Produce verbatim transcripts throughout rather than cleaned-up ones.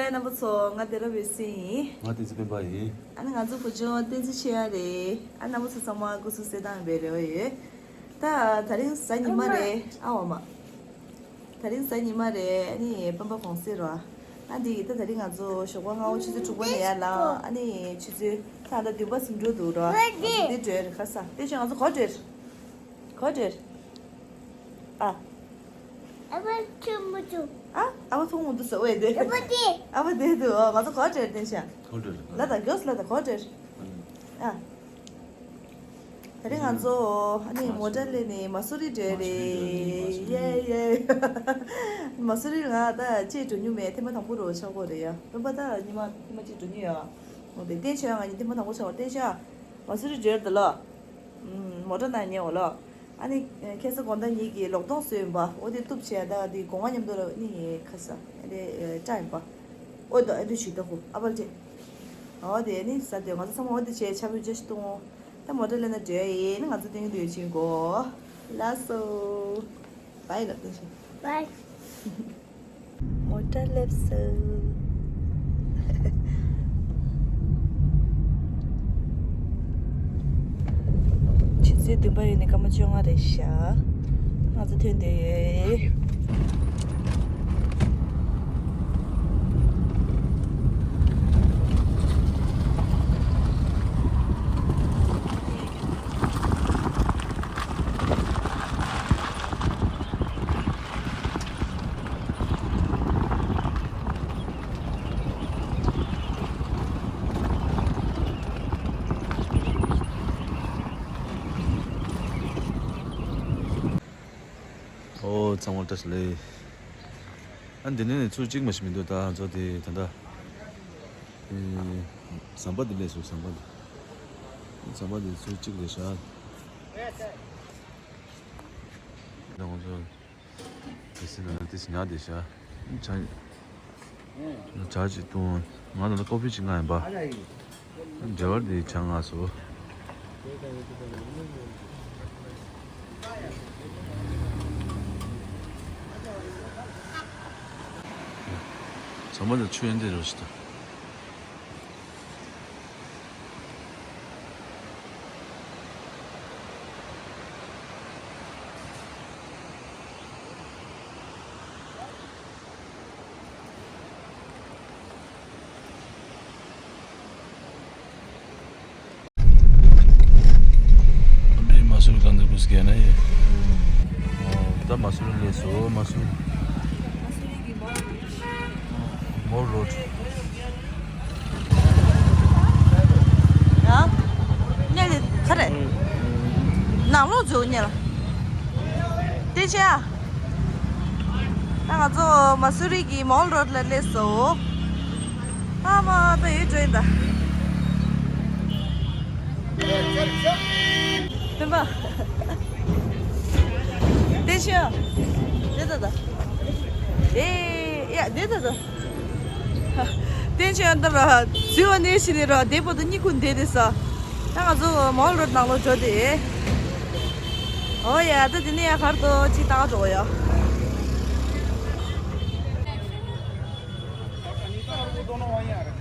རྣམ་པ་ཚོ། ང་སྡེ་ར་བའི་སྲིང་ཡིན། ང་བསྟན་འཛིན་སྤེན་པ་ཡིན། ཨ་ནི་ང་ཚོ་བུ་ཆུང་བསྟན་འཛིན་ཆེ་ཡ་རེད། ཨ། རྣམ་པ་ཚོ་ཚང་མ་སྐུ་གཟུགས་གསལ་ཐང་ཡིན་པའི་རེ་བ་ཡོད། ད་དེ་རིང་གཟའ་ཉི་མ་རེད། ཨ་འོ་མ། དེ་རིང་གཟའ་ཉི་མ་རེད། ཨ་ནི་སྤེན་པ་གུང་སེང་རེད། ཨ་འདི་ད་དེ་རིང་ང་ཚོ་ཞོགས་པ་སྔ་པོ་ཆུ་ཚོད་དྲུག་པ་ནས་ཡར་ལངས། ཨ་ནི་ཆུ་ཚོད་ད་ལྟ་བདུན་པ་ཟིན་འགྲོ་འདུག་ར། ཨ་འདི་འགྲོ་རེད། ཁ་སང་དེ་ཆུ་ང་ཚོ་ག་པར་འགྲོ་རེད། ག་པར་འགྲོ་རེད། ཨ། ཨ་ཕ་ཐུག་མི་འདུག་ཨ། ཨ་ཕ་ཐུག་མི་འདུག་ཟེར་བས་དེ། ཨ་ཕ་དེ། ཨ་ཕ་དེ་འདུག་ཨ། ང་ཚོ་ག་པར་འགྲོ་རེད། བསྟན་ཆེ་ཡ། ག་པར་འགྲོ་རེད། ལ་དང་མགྱོགས་ལ་དང་ག་པར་འགྲོ་རེད། ཨ། དེ་རིང་ང་ཚོ་ཨ་ནི་མོ་ཊ་སླེབས་ནས་མ་སུ་རི་འགྲོ་རེད། ཡེ་ཡེ། མ་སུ་རི་ང་ད་ཅིག་འགྲོ་མྱོང་མེད། ཐེངས་མ་དང་པོ་རུ་ཆགས་ཀྱི་རེད་ཡ། སྤེན་པ་ད་ཉི་མ་ཐེངས་མ་གཅིག་འགྲོ་མྱོང་ཡ། འོ་དེ་བསྟན་ཆེ་ཡ་ང་གཉིས་ཐེངས་མ་དང་པོ་ཆགས་པ། བསྟན་ཆེ་ཡ། མ་སུ་རི་འགྲོ་རེད་ལ། ཨུམ། མོ་ཊ་ནང་ཉལ་འོ་ལ། ཨ་ནི་ཁ་སང་དགོང་དག་ཉིད་ཀྱི་ལོག་གཏོང་བཟོས་ཡིན་པ། འོ་དེ་གཏུབ་བྱས། ད་དེ་སྒོ་ང་མཉམ་དུ་ལ་ནི་ཁ་སང་དེ་བཀྲ་ཡིན་པ། འོ་ད་ཨ་དུ་ཞིག་ད་ཧུ་ཨ་པལ་ཏེ། འོ་དེ་ནི་ཟ་དེ་ང་ཚོ་ཚང་མ་འོ་དེ་བྱས་ཆ་བོད་ཅེས་གཏོང་། ད་མོ་ཊ་ལེན་ན་འགྲོ་ཡིན། ང་ཚོ་སྟོན་གྱི་འདུག་ཡོད་ཅིང་གོ། ལགས་སོ། བའི་ལབ་དེ་བཞིན། བའི། མོ་ཊ་སླེབས་སོང་། ཆུ་ཚོད་བདུན་པ་ཡོལ་ནས་སྐར་མ་བཅོ་ལྔ་རེད་ཤག་ང་ཚོ་ཐོན་བསྡད་ཡོད། ཨོ། ཚང་མ་བཀྲ་ཤིས་བདེ་ལེགས། ཨ། འདི་ནས་ཚུར་གཅིག་མ་ཞིག་མི་འདུག་ད་ང་ཚོ་དེ་ད་ལྟ། ཨེ། ཟམ་པ་འདི་སླེབས་སོང་། ཟམ་པ་འདི། ཟམ་པ་འདི་ཚུར་གཅིག་རེད་ཤག་ད་ང་ཚོ་དེ་སྲིད་ན་དེ་སྲིད་ཉག་བསྡད་ཤག་ཇ། ཇ་ཅིག་བཏུང་། ང་ད་ལྟ་ཀོ་ཕི་ཅིག་མངགས་ཡིན་པ། འབྲེལ་བ་འདི་ཇ་མངགས་སོང་། ཟམ་པ་དང་ཆུ་ཡན་དེ་རེད་ཤག་འདི་མ་སུ་རི་གང་དུ་འགྲོ་སྐད་ན་ཡེ། ད་མ་སུ་རི་སླེབས་སོང་། མ་སུ་རི། མོལ་རོཌ། ཡ། ནས་ནས་ག་རེ། ནང་ལོགས་འཛུལ་ཉེ་ལ། བསྟན་ཆེ་ཡ། ད་ང་ཚོ་མ་སུ་རི་གི་མོལ་རོཌ་ལ་སླེབས་སོང་། ཨ་མ་ད་ཡོད་འགྲོ་ཡིན་ད། སྤེན་པ། བསྟན་ཆེ་ཡ། དེ་ད་ད། ཨེ་ཡ་དེ་ད་ད། བསྟན་ཆེ་ཡ་འདི་ར་འཛུལ་བ་ནས་ཕྱིན་ནས་ར་དེ་བར་དུ་གཉིད་ཁུག་བསྡད་དེ་ས། ད་ང་ཚོ་མོལ་རོཌ་ནང་ལོགས་འགྲོ་དེ། ཨོ་ཡ། ད་དེ་ནས་ཡ་གར་དུ་ཅིག་བཏང་འགྲོ་ཡ།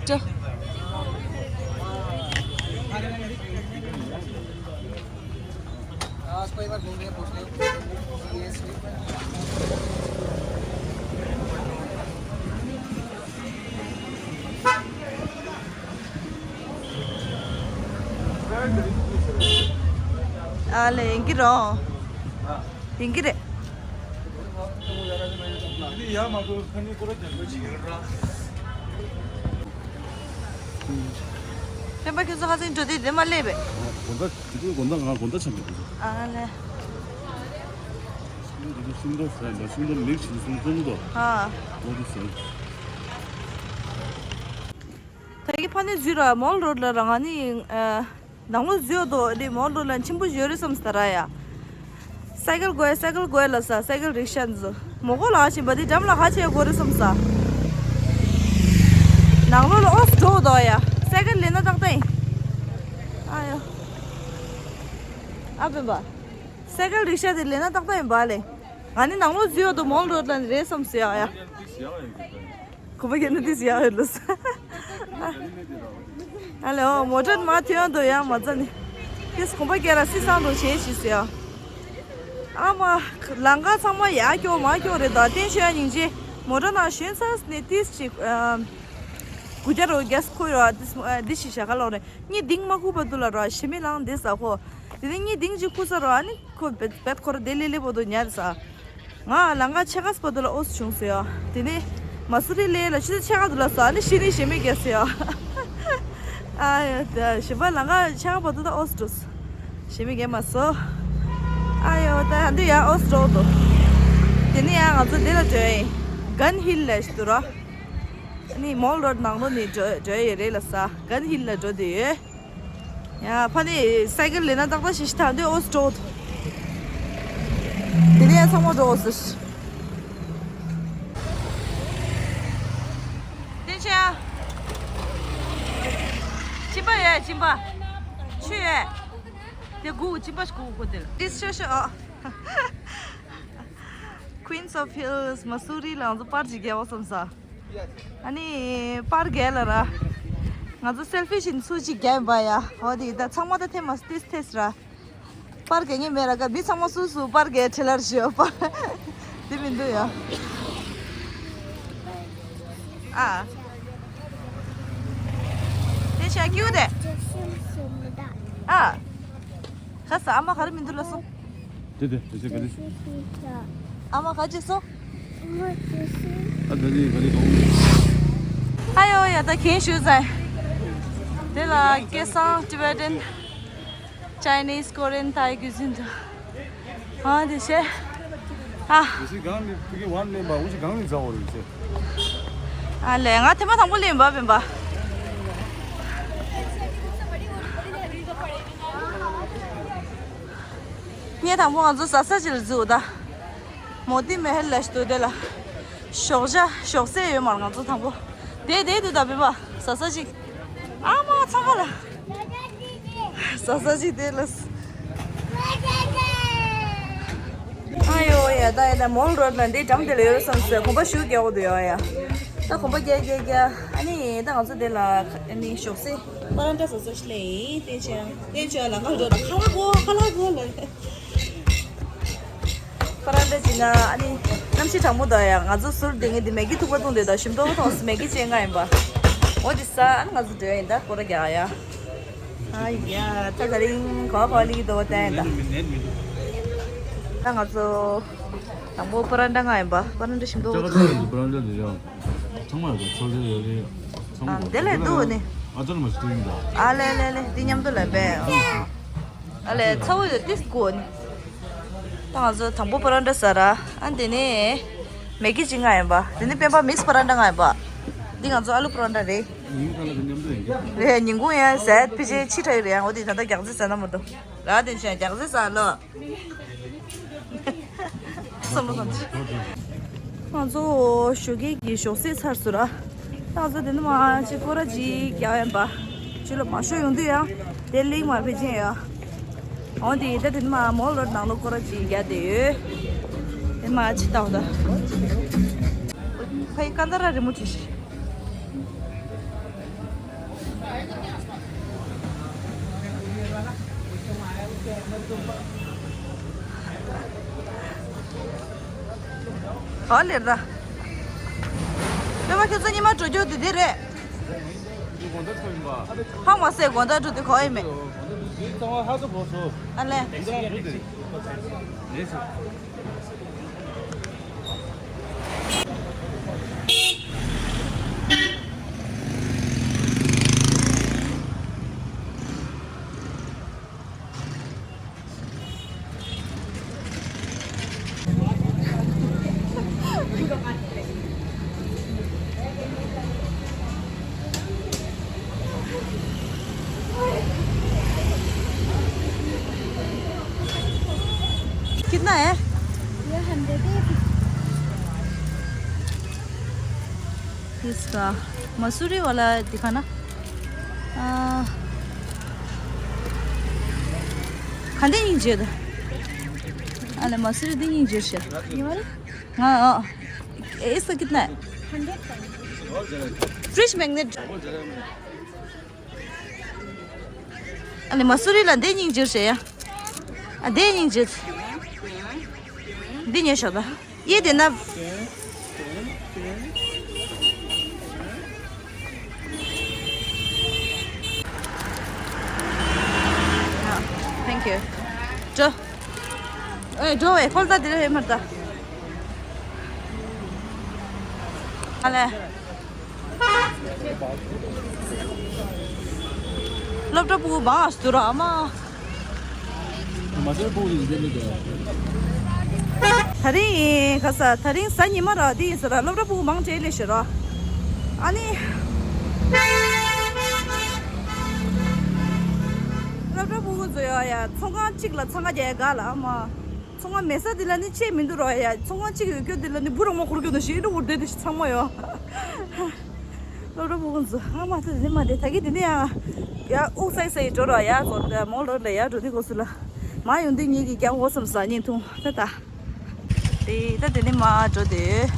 ཅི། ཨ་ལེ། ཡིན་གྱི་རེད། ཡིན་གྱི་རེད། སྤེན་པ་ཁྱོད་ཚོ་ཁ་སང་འགྲོ་དུས་དེ་མ་སླེབས་པས། དགོང་དག་དེ་དུས་དགོང་དག་ང་དགོང་དག་ཆ་མེད་འདུག་ཨ་ལེ། ཤིང་ཏོག་ཟ་ཡིན་པ། ཤིང་ཏོག་མིག་ཆུ་སུམ་སྟོང་དོ། ཨ། འོ་དེ་ཟ། ད་གི་ཕ་ནས་འཛུལ་ར་མོལ་རོཌ་ལ་ར། ང་ནི་ཨ་ནང་ལོགས་འཛུལ་དོ། དེ་མོལ་རོཌ་ལ་ཆེན་པོ་ཡོད་རེད་བསམ་ས་ར་ཡ། སའི་ཀལ་དགོས། སའི་ཀལ་དགོས་ལ་ས། སའི་ཀལ་རིག་ཤ་འཛུལ། མོ་གོ་ལ་ཕྱིན་པ་དེ་འགྲམ་ལ་ཁ་ཆེ་དགོས་རེད་བསམ་ས། ནང་ལོགས་ལ་ཨོ་སི་འགྲོ་དོ་ཡ། སའི་ཀལ་ལེན་ན་ཏག་ཏག་ཡིན། ཨ་ཡ། ཨ་སྤེན་པ། སའི་ཀལ་རིག་ཤ་དེ་ལེན་ན་ཏག་ཏག་ཡིན་པ་ལེ། ང་ནི་ནང་ལོགས་འཛུལ་ཡོད་དོ། མོལ་རོཌ་ལ་ནི་རེད་བསམ་སོང་ཡ། ཡ། གོམ་པ་རྒྱག་ན་ཏིས་ཡག་ཡོད་ལོས། ཨ་ལེ་ཨོ་མོ་ཊ་མ་ཐོན་འདུག་ཡ་མ་ཙ་ནི། ཏིས་གོམ་པ་རྒྱག་ར་སི་སང་འདུག་བྱེད་ཤི་ཟེར་ཡ། ཨ་མ། ལམ་ཁ་ཚང་མ་ཡར་སྐྱོ་མར་སྐྱོ་རེད་ད་བསྟན་ཆོས་ཡ་སྙིང་རྗེ། མོ་ཊ་ནང་ཞོན་ཚར་ནས་ཏིས་ཅིག་སྒུག་རྒྱ་རོ་རྒྱ་སི་ཁོ་ཡོད་ཨ་ཏིས་འདི་ཞིག་བྱ་ཁ་ལོག་རེད། གཉིས་ལྡིང་མ་ཁུག་པ་འདུག་ལ་ར་ཞི་མི་ལང་འདི་ཟ་ཁོ། དེ་ནས་གཉིས་ལྡིང་ཅིག་ཁུག་ས་ར་ཨ་ནི་ཁོ་བེད་བེད་ཁོ་ར་དེ་ལེ་ལེ་པོ་འདུག་ཉལ་ས། ང་ལམ་ཁ་ཕྱེད་ཀ་བར་དུ་ལ་ཨོ་སི་བྱུང་ཟེར་ཡ། དེ་ནས་མ་སུ་རི་ལས་ལ་ཆུ་ཚོད་ཕྱེད་ཀ་འདུག་ལ་ས་ཨ་ནི་ཤི་ནི་ཞི་མི་རྒྱ་ཟེར་ཡ། ཨ་ཡོ་ད་ཞི་བ་ལམ་ཁ་ཕྱེད་ཀ་བར་དུ་ད་ཨོ་སི་འགྲོ། ཞི་མི་རྒྱ་མ་སོ། ཨ་ཡོ་ད་ཧ་འདི་ཡ་ཨོ་སི་འགྲོ་འདུག་དེ་ནས་ཡ་ང་ཚོ་དེ་ལ་འགྲོ་ཡིན། གན་ཧིལ་ལ་ཞིག་འདུག་ར། ཨ་ནི་མོལ་རོ་ཌི་ནང་ལོགས་ནས་འགྲོ་འགྲོ་ཡི་རེད་ལ་ས་གན་ཧིལ་ལ་འགྲོ་བསྡད་ཡོད། ཡ་ཕ་ནི་སའི་ཀལ་ལེན་ན་ཏག་ཏག་ཞིག་ཞིག་ཐང་དུ་ཨོ་སི་འགྲོ། དེ་ནས་ཡ་ཚང་མ་འགྲོ་ཟེར། བསྟན་ཆོས། གཅིན་པ་ཡོད་གཅིན་པ། ཆུ་ཡོད། དེ་སྒུག་གཅིན་པ་ཞིག་སྒུག་དགོས་དེ་ལ། ཏིས་ཤོ་ཤོ་ཨ། Queens of Hills Mussoorie ལ་ང་ཚོ་པར་ཅིག་རྒྱག་འོ་བསམ་ས། ཨ་ནི་པར་རྒྱག་ལ་ར། ང་ཚོ་སེལ་ཕི་ཞིག་ཚུར་ཅིག་རྒྱག་ཡིན་པ་ཡ། འོ་དེ་ད་ཚང་མ་ད་ཐེ་མ་ཏིས་ཐེས་ར། པར་རྒྱག་ངེས་མེད་ར་ཀ་མི་ཚང་མ་སུ་སུ་པར་རྒྱག་ཁྲེ་ལར་ཞུ་པར། དེ་མི་འདུག་ཡ། ཨ། དེ་ཤ་ཀྱུ་དེ། ཨ། ཁ་ས་ཨ་མ་ག་རེ་མི་འདུག་ལ་སོང་། དེ་དེ་དེ་ཚེ་ག་རེ། ཨ་མ་ག་ཅི་སོང་། ཨ་ག་རེ་ག་རེ་གོང་། ཨ་ཡོ་ཡ་ད་གན་ཞུ་ཚེ། དེ་ལ་སྐད་སང་Tibetan Chinese Korean Thai cuisine དུ། ཨ་དེ་ཤེ། ཨ། དེ་ཚེ་གང་ནས་ཕ་གི་ཝན་ལེན་པ་འུ་ཅི་གང་ནས་ཛ་འོ་རེད་ཚེ། ཨ་ལེ་ང་ཐེ་མ་དང་པོ་ལེན་པ་བེན་པ། ངས་དང་པོ་ང་ཚོ་ཟ་ས་ཅིག་ལ་འཛུལ་ད། མོ་ཏི་མེ་ཧལ་ལ་ཞིག་འདུག་དེ་ལ། ཞོགས་ཇ་ཞོགས་ཟས་ཡོད་མ་རེད་ང་ཚོ་དང་པོ། དེ་དེ་འདུག་ད་བེན་པ་ཟ་ས་ཅིག་ཨ་མ་ཚང་མ་ལ། ཟ་ས་ཅིག་དེ་ལ། ཨ་ཡོ་ཡ་ད་ཡ་ད་མོལ་རོ་ཌི་ལ་འདི་འགྲམ་དེ་ལ་ཡོད་བསམ་སོས་གོམ་པ་ཞུ་རྒྱག་གོ་འདུག་ཡོ་ཡ། ད་གོམ་པ་རྒྱག་རྒྱག་རྒྱག་ཨ་ནི་ད་ང་ཚོ་དེ་ལ་ཨ་ནི་ཞོགས་ཟས་པ་རན་ཏྲ་ཟ་ས་ཞིག་ལ་ཡིན་བསྟན་ཆོས་བསྟན་ཆོས་ལ་ང་འགྲོ་ད་ཁ་ལག་གོ་ཁ་ལག་གོ་ལ། པ་རན་ཏྲ་བྱིན་ན་ཨ་ནི་གནམ་གཤིས་གྲང་མོ་དང་ཡ་ང་ཚོ་ཟུར་དེ་ངས་འདི་མེ་གི་ཐུག་པ་བཏུང་དེ་དང་ཞིམ་ཏོག་ཏོག་མེ་གི་བྱེད་ང་ཡིན་པ། འོ་འདི་ས་ཨ་ནི་ང་ཚོ་འགྲོ་ཡིན་ད་སྐོར་ར་རྒྱག་ཡ། ཨ་ཡ་ད་དེ་རིང་གོ་གོ་ལི་དོ་བསྟན་ད། ད་ང་ཚོ་དང་པོ་པ་རན་ཏྲ་ང་ཡིན་པ་པ་རན་ཏྲ་ཞིམ་ཏོག་ཏོག་ཅག་ཏུ་པ་རན་ཏྲ་འདི་ཡང་ཚང་མ་ཡོད་ཚོ་ལེ་ཡོད་ལེ་ཚང་མ་ཨ་དེ་ལས་འདུག་ནི། ཨ་ཅར་མ་ཞིག་ཏུ་ཡིན་ད། ཨ་ལེ་ལེ་ལེ་འདི་མཉམ་དུ་ལ་བས། ཨ་ལེ་ཚ་བོ་ཡོད་ཏིས་གོ་ནི། ད་ང་ཚོ་དང་པོ་པ་རན་ཏྲ་ཟ་ར། ཨ་དེ་ནས་མེ་གི་ཅིག་ང་ཡིན་པ། དེ་ནས་སྤེན་པ་མིག་སི་པ་རན་ཏྲ་ང་ཡིན་པ། འདི་ང་ཚོ་ཨ་ལུ་པ་རན་ཏྲ་རེད། ཉིན་གང་ལ་མཉམ་དུ་ཡིན་གྱི། རེད་ཉིན་གུང་ཡང་ཟས་ཕི་ཅེ་ཕྱི་ཁྲ་ཡི་རེད་ཡང་འོ་དེ་ད་ལྟ་རྒྱག་རྩིས་ཟ་ན་མ་འདུག་ར་དེ་བཞིན་རྒྱག་རྩིས་ཟ་ལོ། བསམ་བློ་བཏང་། ང་ཚོ་ཞོགས་ཀས་ཀྱི་ཞོགས་ཟས་ཚར་སོང་ར། ད་ང་ཚོ་དེ་ནས་མར་ཅིག་སྐོར་ར་ཅིག་རྒྱག་ཡིན་པ། ཅི་ལ་མ་ཤོ་ཡོང་དུས་ཡང་དེ་གླིང་མར་ཕེབས་ཀྱིན་ཡོད། འོ་དེ་ཡིན་ད་དེ་ནས་མར་མོལ་རོ་ཌི་ནང་ལོགས་སྐོར་ར་ཅིག་རྒྱག་བསྡད་ཡོད། དེ་མར་ཅིག་ལྟ་འོ་ད། ཕ་ཡི་ཀ་འདའ་ར་རི་མོ་བྲིས་ཤིག་ཨ་ལེ་ར། སྤེན་པ་ཁྱོད་ཚོ་ཉི་མ་འགྲོ་རྒྱུ་དེ་དེ་རེད། ཧང་མ་སེ་དགོང་དག་འགྲོ་དེ་གོ་ཡི་མེད། ཨ་ལེ། कितना है? ये हंड्रेड है। इसका मसूरी वाला दिखाना। आ, खंडे इंजेर। अरे मसूरी दिन इंजेर से। ये वाला? हाँ, हाँ। इसका कितना है? हंड्रेड का। Fridge magnet. ཨ་ནི་མ་སུ་རི་ལ་འདི་སྙིང་རྗེ་ཞེས་ཡ། ཨ་འདི་སྙིང་རྗེ། འདི་ཉོས་ཤོག་ད། གཡས་དེ་ན། Thank you. འགྲོ། ཨེ་འགྲོ་བས་ཁོལ་ད་དེ་རེད་མར་ད། ཨ་ལས། སློབ་གྲྭ་ཕྲུ་གུ་མང་ང་སུ་ར་ཨ་མ། མ་ཟད་ཕྲུ་གུ་ཡིན་ཟེར་ནི་དེ། ད་རིང་ཡིན་ག་ས་ད་རིང་གཟའ་ཉི་མ་ར་དེ་ཡིན་ས་ར་སློབ་གྲྭ་ཕྲུ་གུ་མང་དྲགས་ལས་ཤི་ར། ཨ་ནི། སློབ་གྲྭ་ཕྲུ་གུ་ཚོ་ཡོད་ཡ་ཚོང་ཁང་གཅིག་ལ་འཚང་ཁ་རྒྱག་ག་ལ་ཨ་མ། ཚོང་ཁང་མེད་ས་འདི་ལ་ནི་ཆས་མི་འདུག་རོགས་ཡ། ཚོང་ཁང་གཅིག་ཡོད་སྐྱོ་འདི་ལ་ནི་འབུ་རོགས་མ་འཁོར་སྐྱོ་ནི་ཞེ་དྲག་འུར་བསྡད་དེ་ཚང་མ་ཡོད། སློབ་གྲྭ་ཕྲུ་གུ་ཚོ་ཨ་མ་ཚོ་འདི་མ་འདི་ད་གི་འདི་ནི་ཡ། ཡ་དབུགས་སའི་སའི་འགྲོ་རོགས་ཡ་ཚོ་དེ་མོ་ལོ་ལ་ཡ་འགྲོ་འདི་གོ་སུ་ལ། མ་ཡོང་འདི་ངེད་ཀྱི་རྒྱ་འོ་སམ་ས་བརྙན་ཐུང་ད་ད། དེ་ད་དེ་ནི་མ་འགྲོ་དེ།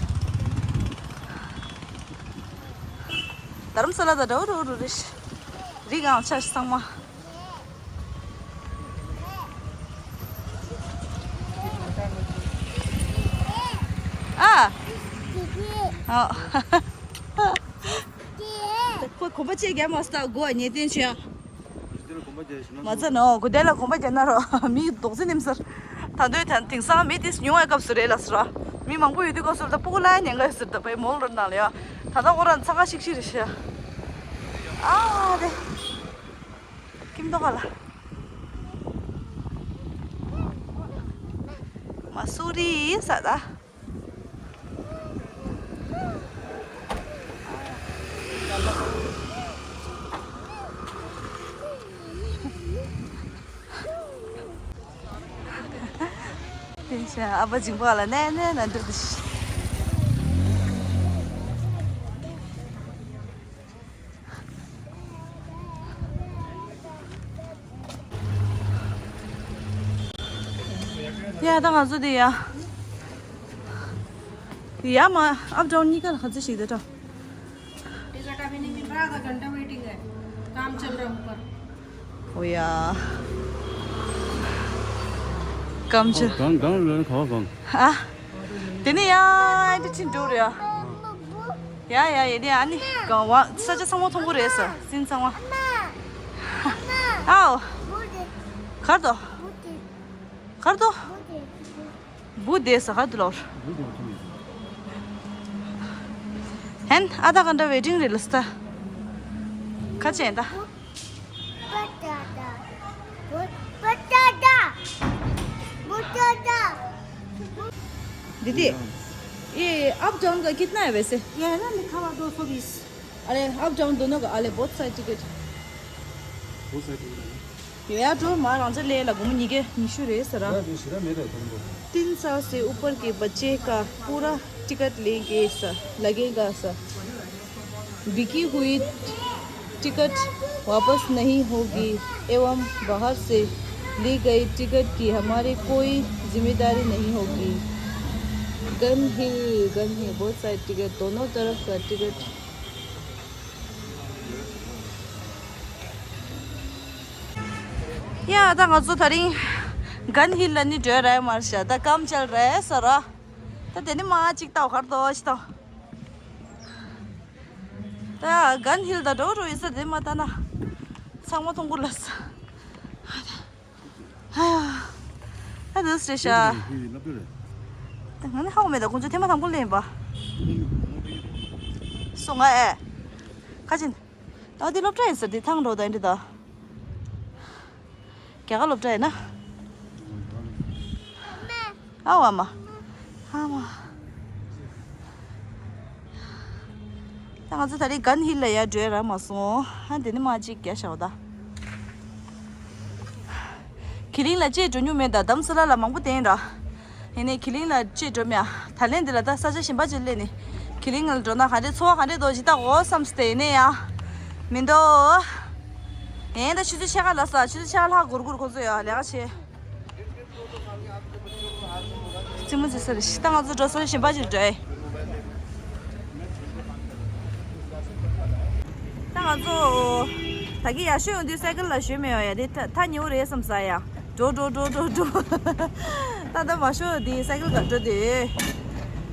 རྡ་རམ་ས་ལ་ད་འགྲོ་འགྲོ་འགྲོ་རེ་ཤི། རི་གང་ཆ་ཤི་ཚང་མ། ཨ། ཨ། ཁོས་གོམ་པ་བཅད་རྒྱག་མ་སྟག་སྒོ་ཉེ་བསྟན་ཆོས། མ་ཚ་ནོ་གུ་དེ་ལ་གོམ་པ་རྒྱག་ན་རོ་མི་རྡོག་རྫི་ནིམ་སར། ད་འདོད་ད་དེང་སང་མི་དེ་ཉུང་བའི་སྐབས་སུ་རེད་ལ་སུ་ར། མི་མང་པོ་ཡོད་དུས་སྐབས་སུ་ད་སྤུ་གུ་ལ་ཉན་ག་ཟེར་ད་པའི་མོལ་རོ་ནང་ལ་ཡ། ད་ལྟ་ཁོ་རང་ཚ་ཁ་ཤིག་ཤིག་རེད་ཤི། ཨ་རེ། ཁྱིམ་ཐོག་ལ། མ་སུ་རི་ས་ད། དེ་བཞིན་ཨ་ཕ་འཇིགས་པ་ལ་ནས་ནས་ན་འདུག་དེ། ཡ་ད་ང་ཚོ་དེ་ཡ། ཡ་མ་ཨབ་ཌའོན་གཉིས་ཀ་ལ་ག་ཚོད་ཞིག་དེ་ད། टिकट अभी नहीं मिल रहा, आधा घंटा वेटिंग है, काम चल रहा है ऊपर। ཨོ་ཡ། སྐམ་ཆུ། གང་གང་ལོན་ག་བ་གང་། ཨ། དེ་ནི་ཡ་ཨེ་འདྲ་ཕྱིན་འགྲོ་རེད་ཡ། ཡ་ཡ་ཡ་ནི་ཨ་ནི་གང་བ་ས་ཆ་ཚང་མ་མཐོང་གི་རེད་ས་སིན་ཚང་མ། ཨའོ། གར་དོ། གར་དོ། བུ་དེ་ས་ག་དུ་ལོར། ཧན་ཨ་ད་ག་འདྲ་ཝེ་ཊིང་རེད་ལ་སྟ། ཁ་ཆེན་ད། दीदी, ये अप डाउन का कितना है वैसे? ये है ना लिखा हुआ दो सौ बीस। अरे अप डाउन दोनों का, अरे both side ticket. Both side ticket है। ཡོད་ཡ་འགྲོ་མ་རང་ཚོ་ལས་ལ་སྒོར་མོ་ཉིས་བརྒྱ་ཉི་ཤུ་རེད་ཟེར་ར། तीन साल से ऊपर के बच्चे का पूरा टिकट लेंगे सर, लगेगा सर। बिकी हुई टिकट वापस नहीं होगी एवं बाहर से ली गई टिकट की हमारी कोई जिम्मेदारी नहीं होगी। गन हिल, गन हिल, बहुत सारे टिकट, दोनों तरफ का टिकट। ཡ་ད་ང་ཚོ་དེ་རིང་གན་ཧིལ་ལ་ནི་འགྲོ་རེད་མར་ཤ་ད་སྐམ་ཆལ་རེད་ཟེར་ར། ད་དེ་ནི་མ་གཅིག་ལྟ་བ་གར་དོ་ཞིག་ལྟ་བ། ད་གན་ཧིལ་ད་འགྲོ་འགྲོ་ཡིན་ས་དེ་མ་ལྟ་ན་ཚང་མ་མཐོང་གི་ལ་ས། ཧ་ཡ། ད་འདི་སྲེ་ཤ། ད་ང་ནི་ཧ་གོ་མེད་ད་ཁོང་ཚོ་ཐེངས་མ་དང་པོ་ལེན་པ། སོང་ང་ཨེ། ཁ་ཆེན། ད་འདི་སློབ་གྲྭ་ཡིན་ཟེར་འདི་ཐང་འགྲོ་ད་འདི་ད། རྒྱ་གར་སློབ་གྲྭ་ཡིན་ན། ཨ་བ་མ། ཨ་མ། ད་ང་ཚོ་ད་རེས་གན་ཧིལ་ལ་ཡར་འགྲོ་ཡ་རག་མ་སོང་། ཨ་དེ་ནི་མ་གཅིག་རྒྱ་ཤའོ་ད། ཁི་ལིང་ལ་ཅེས་འགྲོ་མྱོང་མེད་ད་དམ་ས་ལ་ལ་མང་པོ་བསྟན་ར། ཡིན་ནའི་ཁི་ལིང་ལ་ཅེས་འགྲོ་མེད་ད་ལན་འདི་ལ་ད་ས་ཆ་གཞན་པ་ཅིག་སླེབས་ནས་ཁི་ལིང་ལ་འགྲོ་ན་ག་འདྲས་འཚོ་བ་ག་འདྲས་འདུག་ཅིག་ལྟ་དགོས་བསམ་སྟེ་ཡིན་ནའི་ཡ། མི་འདུག་ཡིན་ད་ཆུ་ཚོད་ཕྱེད་ཀ་ལ་ས་ཆུ་ཚོད་ཕྱེད་ཀ་ལྷག་འགོར་འགོར་ཁོ་ཚོ་ཡ་ལས་ཀ་བྱེད། རྩེད་མོ་རྩེ་ས་རེད་ཤི། ད་ང་ཚོ་འགྲོ་ས་གཞན་པ་ཅིག་འགྲོ་ཨེ། ང་ཚོ་ད་གི་ཡར་ཞོན་ཡོང་དུས་སའི་ཀལ་ལ་ཞོན་མེད་ཡ། དེ་ཐ་ཐ་ཉེ་བོ་རེད་བསམ་ས་ཡ། འགྲོ་འགྲོ་འགྲོ་འགྲོ་འགྲོ། ད་ལྟ་མར་ཞོན་དེ་སའི་ཀལ་ག་འགྲོ་དེ།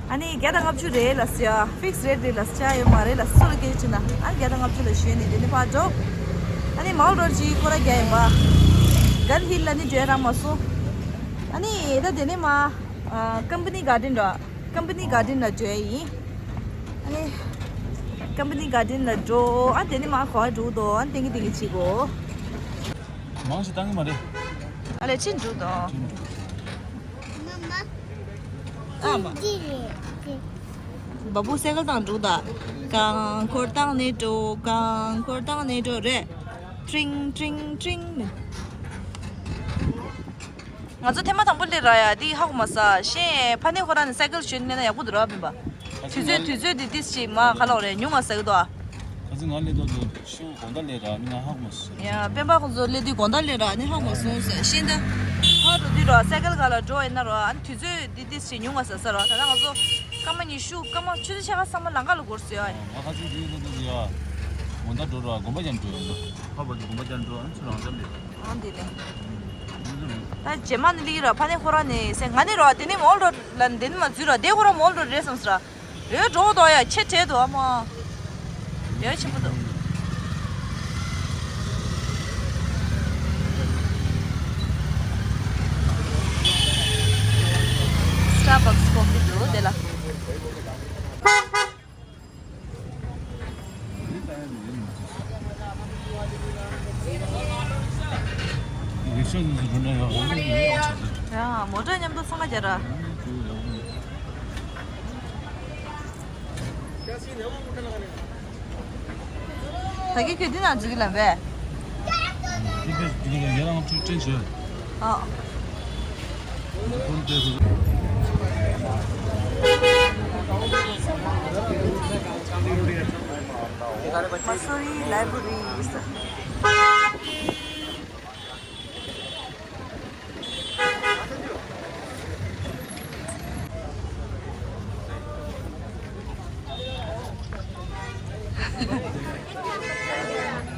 ཨ་ནི་བརྒྱ་དང་ལྔ་བཅུ་རེད་ལབ་ས་ཡ། ཕིག་སི་རེ་ཊི་རེད་ལབ་ས་ཡ། ཡོད་མ་རེད་ལབ་ས། སུ་ལ་སྐད་ཆ་ན་ཨ་ནི་བརྒྱ་དང་ལྔ་བཅུ་ལ་ཞོན་ནས་དེ་ནི་ཕར་འགྲོ། ཨ་ནི་མའོ་རོ་ཌི་ཅིག་ཁོ་ར་རྒྱག་ཡིན་པ། གན་ཧིལ་ལ་ནི་འགྲོ་རག་མ་སོང་། ཨ་ནི་ད་དེ་ནི་མ་ཀམ་པ་ནི་གར་ཌེན་ར། ཀམ་པ་ནི་གར་ཌེན་ལ་འགྲོ་ཡ་ཡིན། ཨ་ནི་ཀམ་པ་ནི་གར་ཌེན་ལ་འགྲོ། ཨ་དེ་ནི་མ་གོ་འགྲོ་དོ། ཨ་ནི་ཏིང་གི་ཏིང་གི་བྱེད་དགོས། མང་ཞིག་བཏང་གི་མ་རེད། ཨ་ལས་ཕྱིན་འགྲོ་དོ། ཨ་མ། བ་བུ་སའི་ཀལ་བཏང་འགྲོ་ད། རྐང་འཁོར་བཏང་ནས་འགྲོ། རྐང་འཁོར་བཏང་ནས་འགྲོ་རེད། ཀྲིང་ཀྲིང་ཀྲིང་ནི། ང་ཚོ་ཐེངས་མ་དང་པོ་སླེབས་ར་ཡ། འདི་ཧ་གོ་མ་སོང་། ཤེས་ཕ་ནས་ཁོ་རང་ནས་སའི་ཀལ་ཞོན་ནས་ན་ཡག་པོ་འདུག་ར་སྤེན་པ། དུས་ཚོད་དུས་ཚོད་འདི་ཏིས་ཅིག་མ་ག་ལོག་རེད། ཉུང་ང་ཟེར་གི་འདུག་ཨ། ཁ་སང་ང་སླེབས་དུས་ཤིང་དགོང་དག་སླེབས་ར་ནི་ང་ཧ་གོ་མ་སོང་། ཡ་སྤེན་པ་ཁོང་ཚོ་སླེབས་དུས་དགོང་དག་སླེབས་ར་ནི་ཧ་གོ་མ་སོང་ཟེར། ཤེས་ད་ཕར་འགྲོ་དུས་ར་སའི་ཀལ་ག་ལ་འགྲོ་ཡིན་ན་ར། ཨ་ནི་དུས་ཚོད་འདི་ཏིས་ཅིག་ཉུང་ང་ཟེར་ས་ར། ད་ལྟ་ང་ཚོ་སྐར་མ་ཉི་ཤུ་སྐར་མ་ཆུ་ཚོད་ཕྱེད་ཀ་ཚང་མ་ལམ་ཁ་ལ་འགོར་སོང་ཡ། ང་ཁ་སང་དུས་ཚོད་དུས་ཡ་དགོང་དག་འགྲོ་ར་དགོན་པ་རྒྱབ་འགྲོ་ཡ། ཕ་བ་དུ་དགོན་པ་རྒྱབ་འགྲོ། ཨ་ནི་ཚུར་རང་འཇགས་སླེབས། ཨ་འདི་ལས། ད་རྗེས་མ་ནི་ལི་ར་ཕ་ནས་ཁོ་ར་ནས་ཟེར། ང་ནི་ར་དེ་ནི་མོལ་རོ་ལ་འདི་ནི་མ་འཛུལ་ར། དེ་ཁོ་ར་མོལ་རོ་རེད་བསམ་ས་ར། ཡོད་འགྲོ་དོ་ཡ། ཆེ་བྲལ་དོ་ཨ་མ། ཡོད་ཆེན་པོ་འདུག་སི་ཊར་བྷག་སི་ཀོ་ཕི་འདུག་དེ་ལ། ཡ་མོ་ཊ་མཉམ་དུ་འཚང་ཁ་རྒྱག་ར། ད་གི་ཁྱོད་འདི་ན་འཛུལ་གི་ལབ་པས། ཨ། Missouri Library is the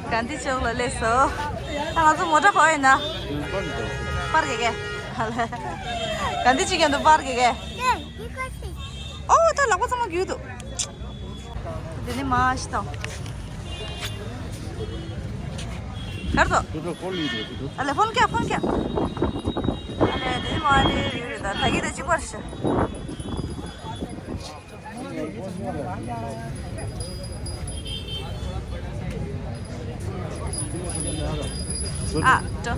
གྷན་དྷི་ཅོག་ལ་སླེབས་སོང་། ད་ང་ཚོ་མོ་ཊ་ག་པར་ཡིན་ན། པར་གེ་གེ། གྷན་དྷི་ཅོག་གི་འདུག་པར་གེ་གེ། ཨོ་ད་ལག་པ་ཚང་མ་རྒྱུས་འདུག་དེ་ནི་མ་ཤི་དང་། གར་དོ། ཨ་ལེ་ཕོན་ཀྱ་ཕོན་ཀྱ། ཨ་ལེ་དེ་ནི་མ་ལེ་ཡོད་རེད། ད་ད་གི་ད་གཅིག་པར་ཤི། ཨ་ཏོ།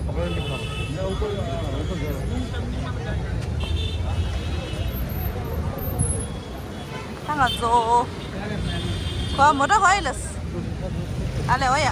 ད་ང་ཚོ། ཁོ་མོ་ཊ་ཧོ་ཡི་ལས། ཨ་ལེ་ཨོ་ཡ།